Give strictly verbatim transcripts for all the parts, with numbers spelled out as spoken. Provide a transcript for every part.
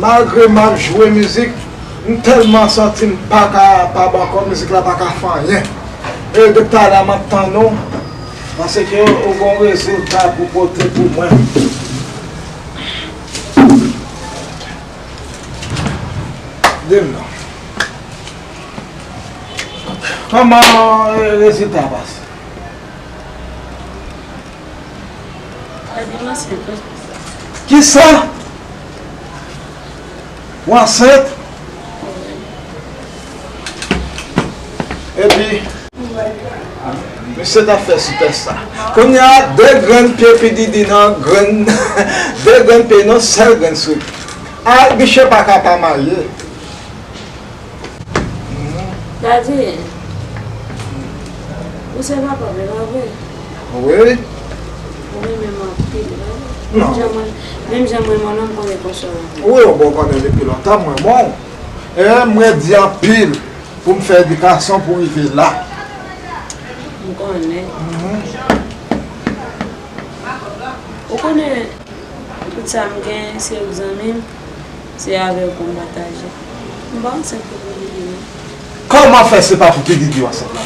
Malgre m ap jwe mizik, m tèlman santi m pa kapab ankò, mizik la pa ka fè anyen. E depi talè a m ap tann ou, paske ou gon rezilta pou pote pou mwen. Di m non. Kòman, eh, rezilta a pase? Kisa? Ou ansent? Epi, misye t ap fè sipèsta. Kounye a, de grenn pye P Diddy nan grenn, de grenn pye nan sèl grenn sou. A, misye pa ka pa marye. Daddy, ou se papa m, e pa vre? Wi. Ou renmen m anpil, e pa vre? Non. Menm jan mwen, menm jan mwen renmen w, m konnen konsa w renmen m. Wi, bon, ou konnen depi lontan mwen renmen w. E m redi anpil pou m fè edikasyon pou rive la. M konnen. Mhm. Ou konnen, tout sa m gen, se ou k zanmi m, se avè w pou m pataje. M pa ansent pou P Diddy, non. Kòman fè se pa pou P Diddy w ansent la?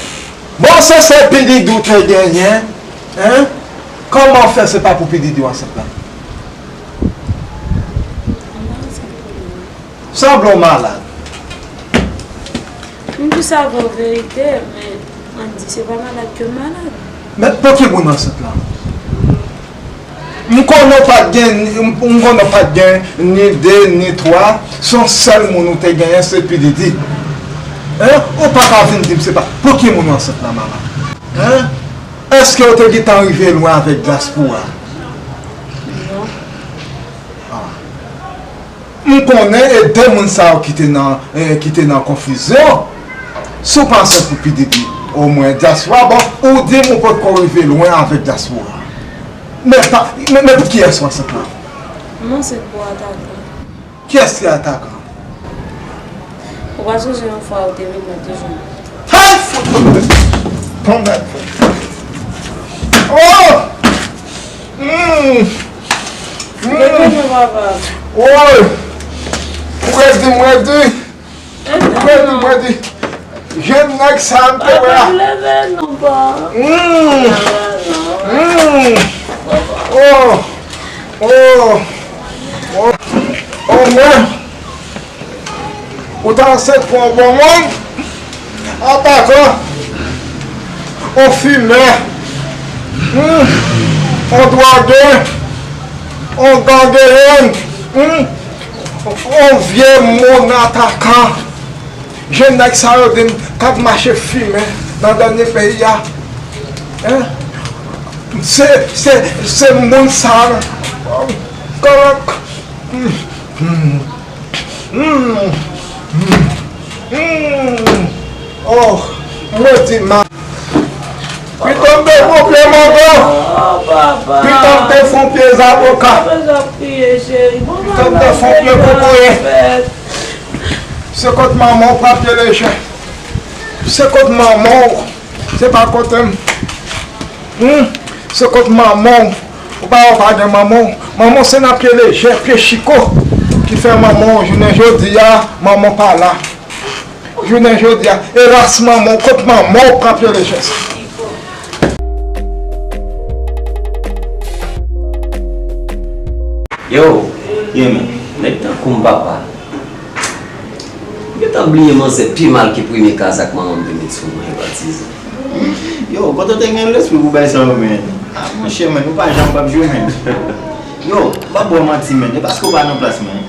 Bon, se, se P Diddy w te genyen, en? Kòman fè se pa pou P Diddy w ansent la? M pa ansent pou P Diddy. Sanble w malad. M jis avè w verite, men ann di se pa malad ke m malad. Men pou ki moun ansent la? M konnen w pa t gen, m, m konnen w pa t gen ni de, ni twa, se yon sèl moun ou te genyen, se P Diddy. En? Ou pa ka vin di m se pa. Pou ki moun w ansent la, mama? En? Èske w te gentan rive lwen avèk dyaspora? Non. Ah. M konnen e de moun sa yo ki te nan, eh, ki te nan konfizyon. Si w pa ansent pou P Diddy, omwen dyaspora, bon, ou di m ou potko rive lwen avèk dyaspora. Men pa, men, men pou kiyès w ansent la? M ansent pou Atakan. Kiyès ki Atakan? Ou pa sonje yon fwa ou te vin mwen toujou. Hey, fout mwen. Konbèt. Oh! Mm. Mm. Bebe, non, papa. Woy! Ou redi, m redi. Ou redi, m redi. Jèn nèg sa m te wè a. Papa, leve non, pa. Mm. Leve non. Mm. Oh. Oh. Oh. Oh, mwen. Ou ta ansent pou yon bon moun, Atakan, yon fimè, hmm, yon dwòge, yon gangeyen, hmm, yon vye moun Atakan. Jan nèg sa yo di m k ap mache fimen nan dènye peyi a. Hein? Se, se, se moun sa. Kòrèk. Hmm, hmm. Hmm. Hmm. Hmm. Oh, mwen di ma. Pito m te fon pye mango. Oh, papa. Pito m te fon pye zaboka. Papa, jan kriye, cheri. Pito m te fon pye kokoye. Se kot manman w pran pye leje. Se kot manman w. Se pa kote m. Hmm? Se kot manman w. Ou pa wè w pa gen manman w. Manman w se nan pye leje, pye chiko ki fè manman w jounen jodi a, manman w pa la. Jounen jodi a, elas manman w, kot manman w pran pye leje sa? Yo, yeah, man. Nèg tankou m papa. M gentan bliye manzè pi mal ke premye kazak manman m te met sou mwen, patizan. Yo, kote w te gen lespri pou bay sa yo, men? Ah, monchè, men, ou pa janm p ap jwe, men. Yo, m p ap ba w manti, men. E paske w pa nan plas mwen.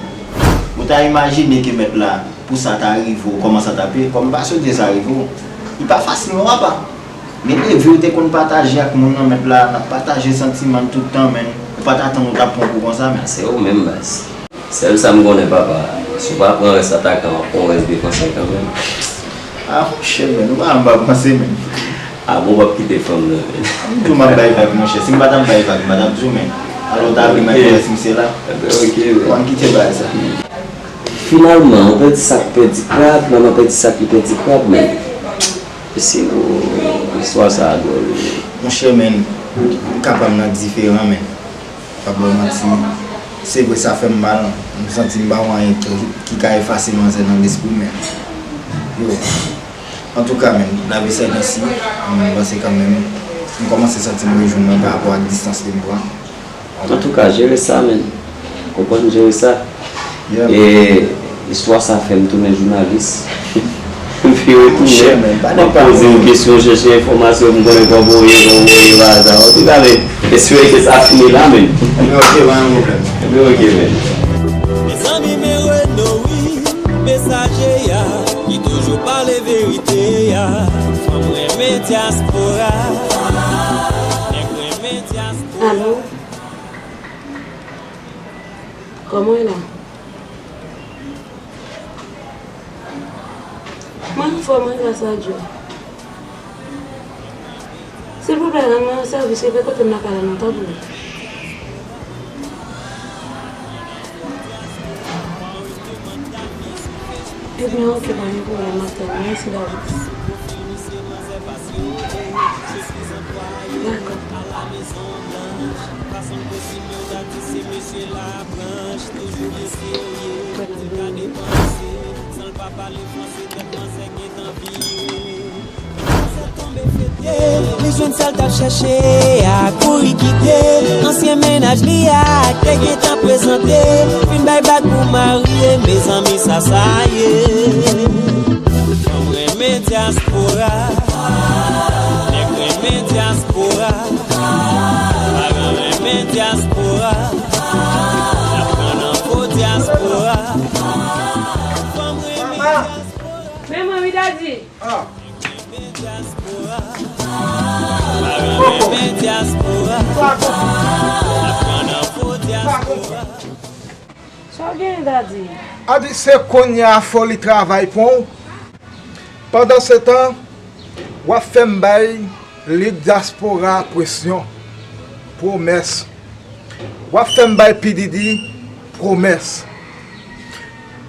Ou ta imajine ke mèt la, pou sa ta rive w, kòman sa t ap ye? Kòm m pa swete sa rive w, li pa fasil, non, papa. Gen de vi w te konn pataje ak moun nan, mèt la, n ap pataje santiman n tout tan, men. Ou pa t atann ou t ap pran kou konsa, men. Se ou menm, baz. Sèl sa m konnen, papa, si w pa pran rès atakan an, w pran rès defansè kanmenm. Ah, monchè, men, ou pa janm pa panse, men. Ah bon, w p ap kite fanm nan, men. M di w m ap bay vag, monchè. Si m pa t ap bay vag, m pa t ap di w, men. Alò, w ta vle m al fè rès misye la? Ebyen, oke, men. W ann kite bagay sa. Finalman, ou pèdi sak pèdi krab, manman pèdi sak li pèdi krab, men. Mesye, o, istwa sa a dwòl, wi. Monchè, men, m ka pa m nan diferan, men. Pa ba w manti. Se vre, sa fè m mal. M santi m pa wè anyen ki, ki ka efase manzè nan lespri m, men yo. Antouka, men, lavi se ensi, m panse kanmenm, m kòmanse santi m rejwenn mwen pa rapò ak distans ke m pran. Antouka, jere sa, men. Konprann, jere sa. Yeah. E istwa sa fè m tounen jounalis. M vin retounen, m ap poze w kesyon, chèche enfòmasyon, m konnen kòman w ye, kòman w ye, pa aza. Antouka, men, espere ke sa fini la, men. Ebyen, ok, pa gen pwoblèm. Ebyen, ok, men. Mezanmi, men Reno, wi, mesaje a, ki toujou pale verite a. Fanm renmen dyaspora. Nèg renmen dyaspora. Alo? Kòman w ye la? Mwen anfòm wi, gras a Dye. Silvouplè, rann mwen yon sèvis, rive kote m lakay la non, tanpri. Ebyen, ok, pa gen pwoblèm, m ap tann ou. Mèsi davans. Dakò. Li jwenn sa l t ap chèche a, kouri kite ansyen mennaj li a, k te gentan prezante, fin bay bag pou marye, mezanmi sa sa ye. Fanm renmen dyaspora, nèg renmen dyaspora, paran renmen dyaspora, n ap pran nan fo dyaspora. Fanm renmen dyaspora. Men mwen wi, Daddy. Ah. Sa w genyen, Daddy? A di se kounye a fò li travay pou w. Pandansetan, w ap fè m bay lit dyaspora presyon. Pwomès. W ap fè m bay P Diddy pwomès.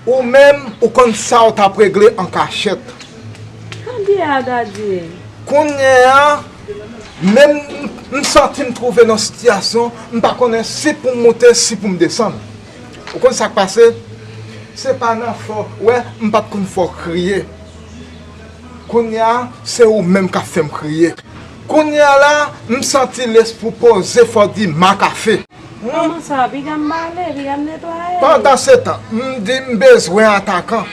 Ou menm, ou konn sa w t ap regle an kachèt. Kounye a, Daddy. Kounye a, menm m santi m twouve nan sitiyasyon, m pa konnen si pou m moute, si pou m desann. Ou konn sa k pase? Se pa nan fò, wè, m pa t konn fè w kriye. Kounye a, se ou menm k ap fè m kriye. Kounye a la, m santi lespri w poze, fò w di makafe. Kòman sa? Piga m bale, piga m netwaye. Pandansetan, m di m bezwen atakan.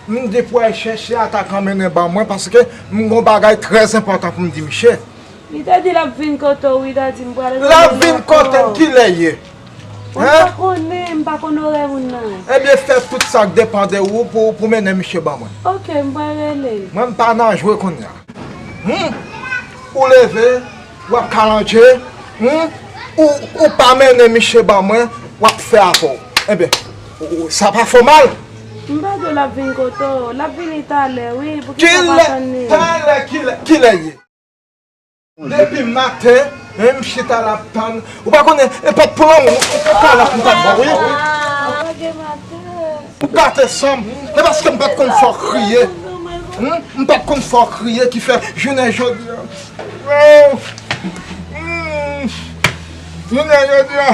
M di pou al chèche atakan mennen ban mwen, paske m gon bagay trè enpòtan pou m di misye. Li te di l ap vin kote w, wi, Daddy, m prale. L ap vin kote m, kilè ye? Mwen pa konnen, m pa konn orè moun nan. Ebyen, fè tout sa k depann de ou pou, pou mennen misye ban mwen. Ok, m pral rele l. Mwen, m pa nan jwe kounye a. Hmm? Ou leve, w ap kalandje, hmm? Ou, ou pa mennen misye ban mwen, w ap fè avè w. Ebyen, ou, ou, sa pa fò mal. M pa di w l ap vin kote w, l ap vini talè, wi, poukisa w pa tann li? Talè, kilè, kilè ye? Depi maten, men m chita la ap tann. Ou pa konnen, e pa t pou lanmou, ou, ou, ou kalòt m t ap ba w, wi. Ou gate san m, se paske m pa t konn fè w kriye. Hmm? M pa t konn fè w kriye ki fè jounen jodi a. Oh! Hmm! Jounen jodi a,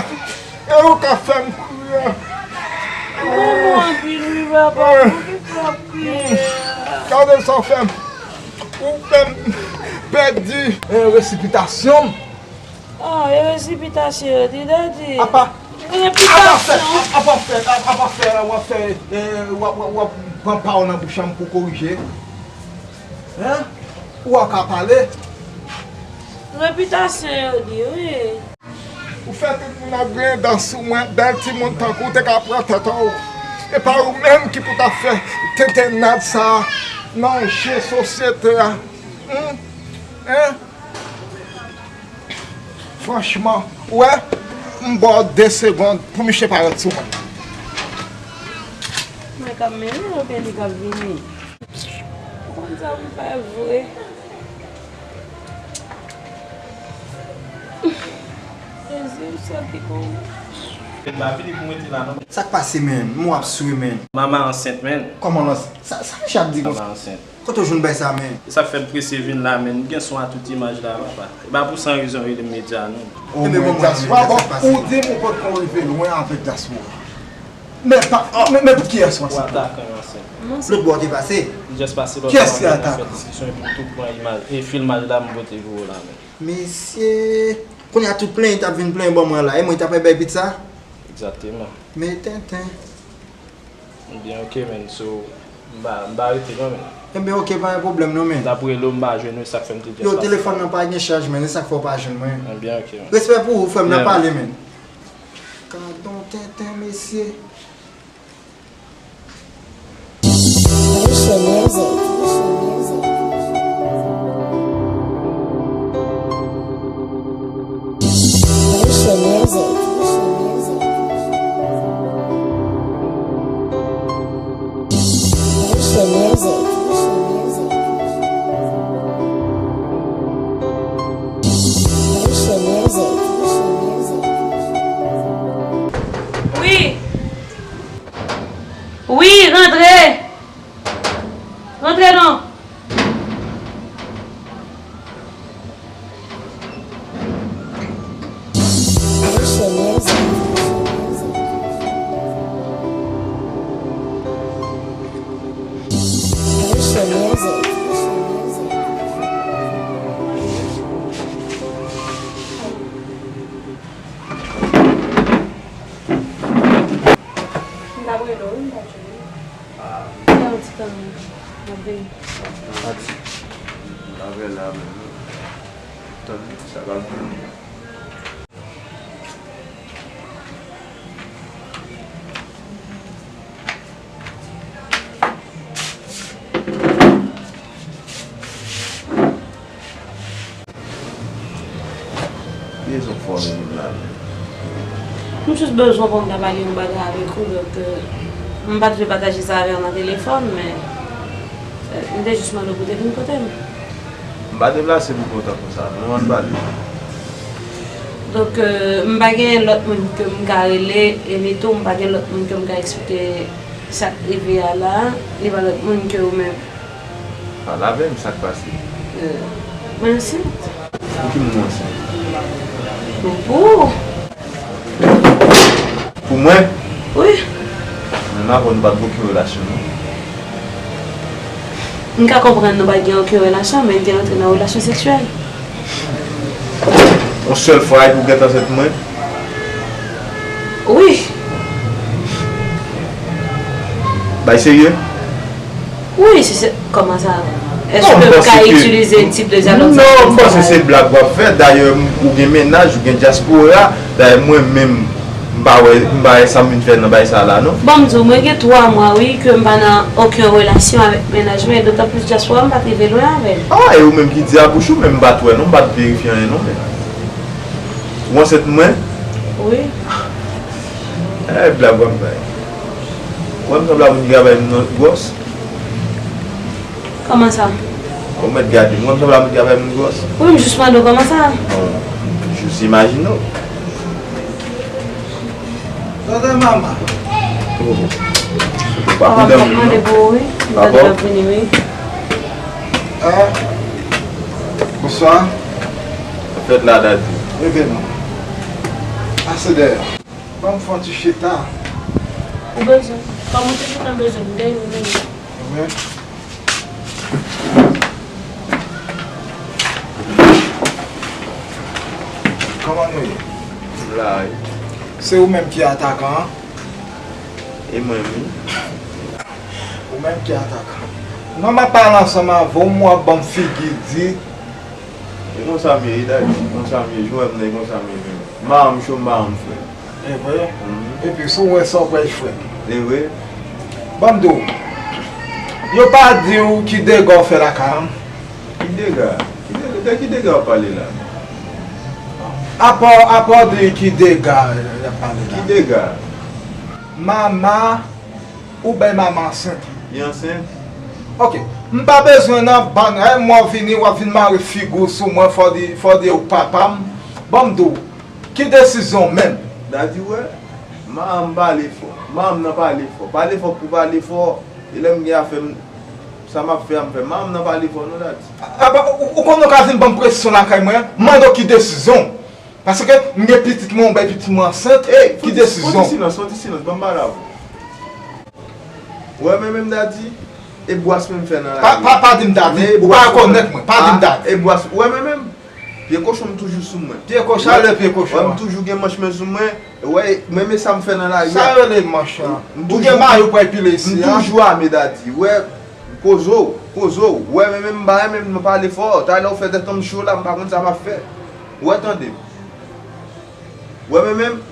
e ou k ap fè m kriye. Mwen anpil wi, papa, poukisa w ap kriye a? Gade sa w fè m. Ou fè m pèdi, eh, resipitasyon m. Ah, e resipitasyon yo di, Daddy. Apa, apa fè, repitasyon. Apa fè, apa fè, w ap fè, eh, w ap, w ap, w ap pran pawòl nan bouch an pou korije. Hein? Ou a ka pale. Repitasyon yo di, wi. Ou fè tout moun ap griyen dan sou mwen, bèl timoun tankou w te ka pran tèt an wo. E pa ou menm ki pou ta fè tentennad sa a nan je sosyete a. Hmm? Hein? Franchman, ou wè, m ba w de segonn pou misye parèt sou mwen. Mwen k ap mennen l oubyen li k ap vini? Ou konn sa pou m fè vre. Jezi, ou sèl ki konnen. M pa vini pou m rete la non. Sa k pase, menn? M wè w ap swe, menn. Mama ansent, menn. Kòman l ansent? Sa, sa misye ap di konsa? Mama ansent. Kote w jwenn bagay sa, menn? E sa k fè m prese vin la, menn. M gen son a tout imaj la, papa. E pa pou san rezon rele m medya, non. Enben, bon, mwen, sa, bon, ou di m ou potko rive lwen avèk dyaspora. Men pa, men, men pou kiyès w ansent? Pou atakan yo ansent. Lòt bò w te pase? M just pase lòt bò, m fè diskisyon epi m tou pran imaj, e filmaj la m pote pou ou la, menn. Mesye, kounye a tout plenyen t ap vin plenyen bò mwen la, e mwen t ap bay pit sa? Egzakteman. Men tenten. Ebyen, ok, menn, so, m pa, m pa rete non, menn. Ebyen, ok, pa gen pwoblèm non, menn. M t ap rele w, m pa jwenn ou, e sa k fè m te just pase. Yo, telefòn nan pa gen chaj, menn, e sa k fè w pa jwenn mwen. Ebyen, ok, menn. Respè pou ou, frè m, n ap pale, menn. Gadon tenten, mesye. Haitian music. Haitian music. Haitian music. Haitian music. Wi. Wi, rantre. Rantre non. M t ap rele w, wi, m pa t jwenn ou. Sa yon ti tan, m ap vini. Ati. M ap vini la menm, wi. Tann sa pral fini. Ki rezon k fè w vin la menm? M jis bezwen pou m ta pale yon bagay avèk ou, donk, euh, m pa t vle pataje sa avè w nan telefòn, men, euh, m te jis mande w pou w te vin kote m. M pa deplase pou kontan konsa, non, ann pale. Donk, euh, m pa gen lòt moun ke m ka rele, e nitou m pa gen lòt moun ke m ka eksplike sa k rive a la, li pa lòt moun ke ou menm. Pale avè m, sa k pase? Euh, mwen ansent. Pou ki moun ou ansent? Pou, pou ou. Pou mwen? Wi. Menm avan nou pa t gen okenn relasyon, non. M ka konprann nou pa t gen okenn relasyon, men n te rantre nan relasyon seksyèl. Yon sèl fwa epi w gentan ansent mwen? Wi. Bay serye? Wi, si se, kòman sa? Èske m ka itilize tip de dyalòg sa? Non, m panse se blag w ap fè. Dayè, m, ou gen mennaj, ou gen dyaspora. Dayè, mwen menm, m pa wè, m pa wè sa m vin fè nan bagay sa la, non. Bon, m di w, mwen gen twa mwa, wi, ke m pa nan okenn relasyon avèk mennaj mwen, dotanplis dyaspora, m pa t rive lwen avè l. Ah, e ou menm ki di a bouch ou, men m pa t wè, non, m pa t verifye anyen, non, men. Ou ansent mwen? Wi. Eh, blag w ap bay. Ou wè m sanble a moun ki ka bay moun gwòs? Kòman sa? Ou mèt gade m, ou wè m sanble a moun ki ka bay moun gwòs? Wi, m jis mande w kòman sa. Bon, jis imajine w. Tande mama. Oh. Ou pa ap mande pou ou, wi. M tande w ap vini, wi. Ah. Bonswa. Sa fèt la, Daddy? Leve non. Pase dèyè. Ban m fè yon ti chita. Ou bezwen? Kòm ou te gentan bezwen m, dèyè ou vini. Wi. Kòman nou ye? M la, wi. Se ou menm ki atakan an? E mwen, wi. Ou menm ki atakan. Non, m ap pale ansanm avè w, m wè w ap ban m figi di. E konsa m ye, wi, Daddy. Konsa m ye. Jwè m nan, e konsa m ye menm. M pa janm cho, m pa janm frèt. E vre? Mhm. Epi si w wè sa, w pral frèt. E vre? Ban m di w, yo pa di w ki dega w fè lakay an? Ki dega? Ki dega? De ki dega w ap pale la? Apa, apa de ki dega y ap pale la? Ki dega? Mama, ou bay mama ansent. Li ansent? Ok. M pa bezwen nan bann, eh, mwen vini, w ap vin mare figi w sou mwen, fò di, fò di ou papa m. Ban m di w, ki desizyon w menm? Daddy, w wè? Manman m pale fò. Manman m nan pale fò. Pale fò pou pale fò. E lè m gen afè m, sa m ap fè a m fè. Manman m nan pale fò non, dadi. A, a, ou, ou konn ou ka vin ban m presyon lakay mwen, mande w ki desizyon. Paske m gen pitit mwen, ou bay pitit mwen ansent, ki desizyon? Fon ti silans, fon ti silans, ban m pale avè w. Ou wè mwen menm, dadi, e bwas mwen m fè nan lari. Pa, pa, pa di m dadi, ou pa rekonèt mwen, pa di m dadi. E bwas, ou wè mwen menm, pye kochon m toujou sou mwen. Pye kochon, ale pye kochon. Ou wè m toujou gen manch mwen sou mwen. Ou wè, mwen men sa m fè nan lari a. Sa rele manch lan. Ou gen mayo pou epile isi a. M toujou ame, dadi. Ou wè, poze w, poze w. Ou wè mwen menm m pa renmen m pale fò. Talè ou fè tèt an m cho la, m pa konn sa m ap fè. Ou wè, tande. Ou wè mwen menm,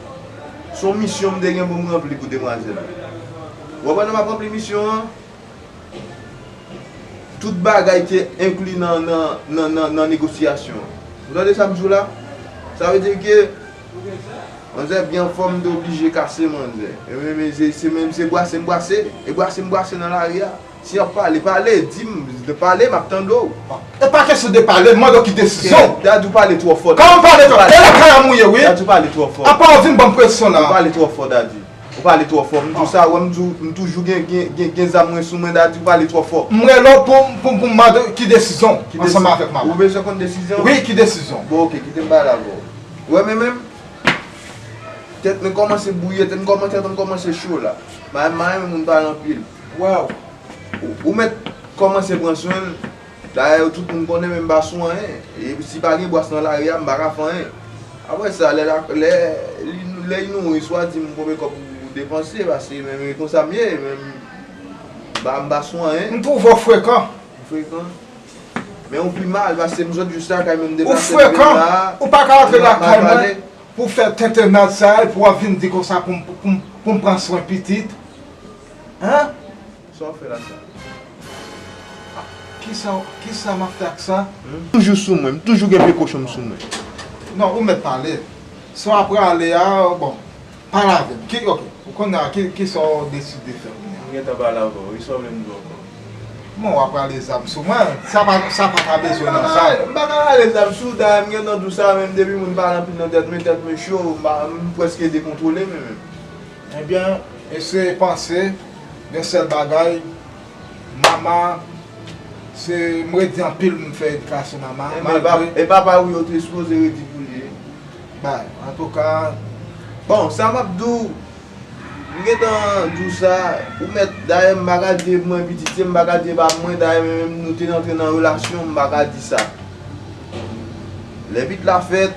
se yon misyon m te gen pou m ranpli pou demwazèl la. Ou wè pandan m ap ranpli misyon an, tout bagay te enkli nan, nan, nan, nan, nan negosyasyon an. Ou tande sa m di w la? Sa vle di ke manzè byen anfòm, m te oblije kase manzè. E men, men se, se menm, se bwase m bwase, e bwase m bwase nan lari a. Si y ap pale, pale, di m, pale, m ap tande w. E pa kesyon de pale, m mande w ki desizyon. Dadi, ou pale twò fò. Kòman m pale twò fò? E lakay a m ou ye, wi. Dadi, ou pale twò fò. Apa w vin ban m presyon la? Ou pale twò fò, dadi. Ou pale twò fò. M di w sa, wè, m di w, m toujou gen, gen, gen, gen zam mwen sou mwen, dadi, ou pale twò fò. M rele w pou, pou, pou m mande w ki desizyon ansanm avèk manman. Ou bezwen konn desizyon? Wi, ki desizyon? Bon, oke, kite m pale avè w. Ou wè, men menm, tèt mwen kòmanse bouyi, tèt mwen kòmanse, tèt mwen kòmanse cho la. M pa, m pa renmen moun pale anpil. Ou, ou mèt kòmanse pran swen l. Dayè, tout moun konnen, men m pa sou anyen. E si pa gen bwas nan lari a, m pa ka fè anyen. Apre sa, lè la, lè, li, lè li nouri, swa di m konbyen kòb ou depanse, paske men, men konsa m ye, men m pa, m pa sou anyen. M twouve w frekan. M frekan. Men ou pi mal, paske m sot jis lakay mwen, m deplase m vin la. Ou frekan. Ou pa ka rantre lakay mwen pou fè tentennad sa a, epi w ap vin di konsa pou m, pou m, pou m pran swen pitit. Hein? Sa w fè la sa? Kisa, kisa m ap fè ak sa? Toujou sou mwen, m toujou gen pye kochon m sou mwen. Non, ou mèt pale. Sa w ap prale a, bon, pale avè m. Ki, oke, ou konnen ki, kisa w deside fè kounye a? M gentan pale avè w, wi, sa w vle m di w ankò? Bon, w ap rale zam sou mwen, sa pa, sa pa ta bezwen nan sa. M pa ka rale zam sou w, dayè m gentan di w sa, menm depi moun pale anpil nan tèt mwen, tèt mwen cho, m pa, m prèske dekontwole mwen menm. Ebyen, eseye panse yon sèl bagay, mama, se, m redi anpil m fè edikasyon mama, malgre. E papa ou yo te sipoze redi pou li. Bay, antouka. Bon, sa m ap di w, m gentan di w sa, ou mèt, dayè m pa ka di e mwen pitit ye, m pa ka di e pa mwen, dayè menm nou te antre nan relasyon, m pa ka di sa. Lè pitit la fèt,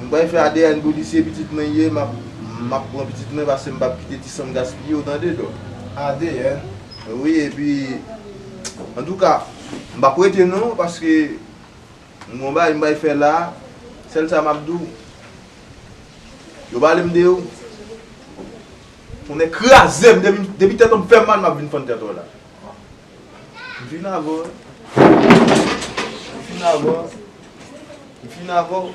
m pral fè A D N pou li, se pitit mwen ye, m ap, m ap pran pitit mwen, paske m p ap kite ti san m gaspiye, w tande, dò. A D N? Wi, epi, antouka, m p ap rete non, paske m gon bagay m pral fè la, sèl sa m ap di w, yo pale m de ou, tonnè kraze m, depi, depi tèt ou m fè m mal, m ap vin fann tèt ou la. M fin avè w. M fin avè w. M fin avè w.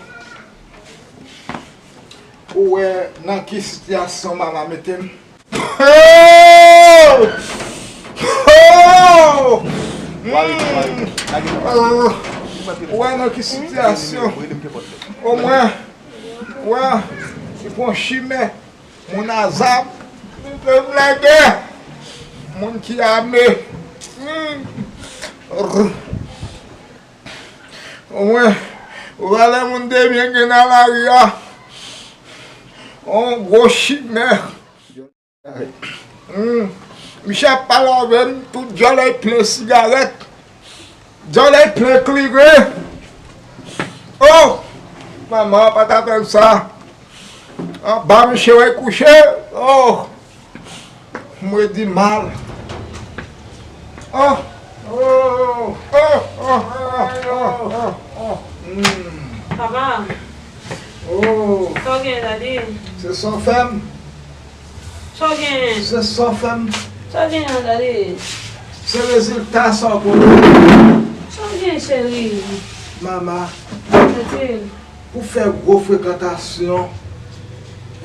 Ou wè nan ki sitiyasyon mama mete m? Oh! Oh! Ou wè nan ki sitiyasyon? Omwen, wè, li pran chimen. Moun a zam, li te vle gen moun ki ame. Hmm. Mwen, valè moun te byen gen nan lari a. On gwo chimè. Hmm. Misye ap pale avè m, tout dyòl li plen sigarèt. Dyòl li plen kleren. Oh! Manman, pa ta fè m sa. Anba misye wè kouche. Oh! M redi mal. Oh! Oh! Oh! Oh! Oh! Oh! Hmm. Papa. Oh! Sa w gen, dadi? Se sa w fè m. Sa w genyen? Se sa w fè m. Sa w genyen an, dadi? Se rezilta sa w konnen. Sa w genyen, cheri? Mama. Pou fè gwo frekantasyon.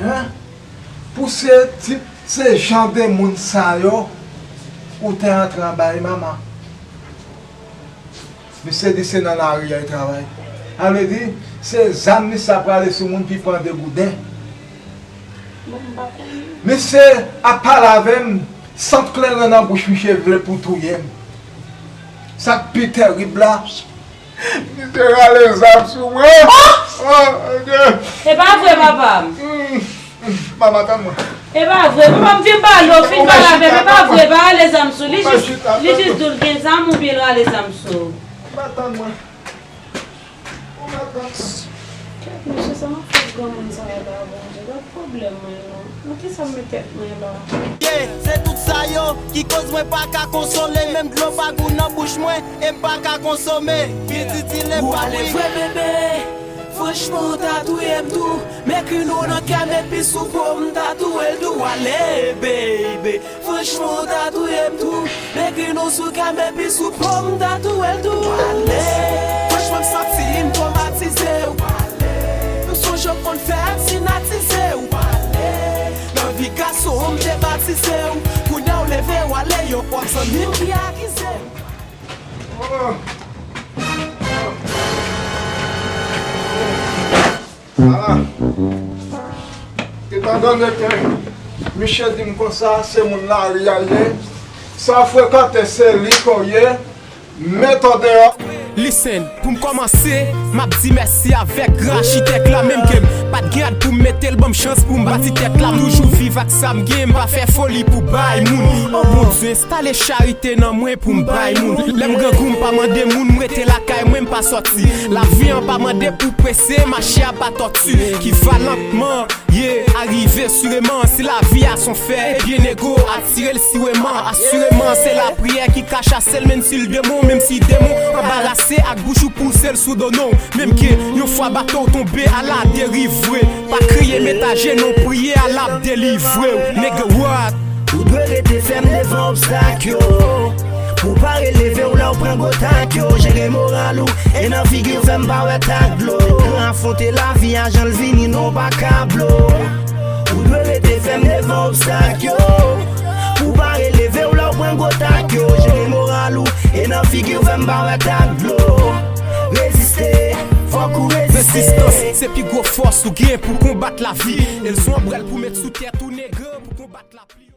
Hein? Pou se tip, se jan de moun sa yo, ou te antre anba e mama. Misye di se nan lari a l travay. Sa vle di, se zam misye ap rale sou moun pou l pran de gouden. Misye ap pale avè m, sant kleren nan bouch misye vle pou touye m. Sa k pi tèrib la, misye rale zam sou mwen. Oh! Oh, Bondye! E pa vre, papa m. Mama, tann mwen. E pa vre, papa m fin pale, w fin pale avè m. E pa vre, pa rale zam sou li. Li jis, li jis di w l gen zam oubyen l rale zam sou w. Mama, tann mwen. Kèt, mesye, sa nan fòt granmoun sa yo la, Bondye, gad pwoblèm mwen non. Nan kisa m met tèt mwen la? Yeah, se tout sa yo ki koz mwen pa ka konsole. Menm dlo pa gou nan bouch mwen, e m pa ka konsome. Pi ditil e pa ale vre, bebe. Franchman, w ta touye m tou. M ekri non w nan kè m epi sou po m ta touye l tou. Ale, baby. Franchman, w ta touye m tou. M ekri non w sou kè m epi sou po m ta touye l tou. Ale. Franchman, m santi m twomatize w. M sonje w konn fè m sinatize w. Ale. Nan vi gason, m te batize w. Kounye a w leve w ale, yon pòt zanmi m ki akize w. Ah. Etandone ke misye di m konsa, se moun lari a l ye, sa frekante se li ke w ye, met w deyò. Listen, pou m kòmanse, m ap di mèsi avèk gran achitèk la, menm ke m pa t gen rad pou m mete l, ban m chans pou m bati tèt la. M toujou viv ak sa m gen, m pa fè foli pou bay moun. O Bondye, enstale charite nan mwen pou m bay moun. Lè m grangou, m pa mande moun, m rete lakay mwen, m pa sòti. Lavi an pa mande pou prese, mache a pa tòti. Ki va lantman, ye, arive sireman. Si lavi a s on fè, ebyen nego, atire l sireman. Asireman, se lapriyè ki ka chase l, menm si l demon, menm si demon anbarase ak bouch ou pouse l sou do non. Menm ke yon fwa bato w tonbe a la deriv vre. Pa kriye, met ajenou, priye, a l ap delivre w. Nigga, what? Ou dwe rete fèm devan obstak yo. Pou w pa releve w lè w pran gwo tak yo. Jere moral ou, e nan figi w fè m pa wè tak dlo. Gran afwonte lavi a jan l vini, non pa ka blo. Ou dwe rete fèm devan obstak yo. Pou w pa releve w lè w pran gwo tak yo. Jere moral ou, e nan figi w fè m pa wè tak dlo. Reziste, fòk ou reziste. Rezistans, se pi gwo fòs ou gen pou konbat lavi. E l s on anbrèl pou met sou tèt ou, nèg, pou konbat lapli.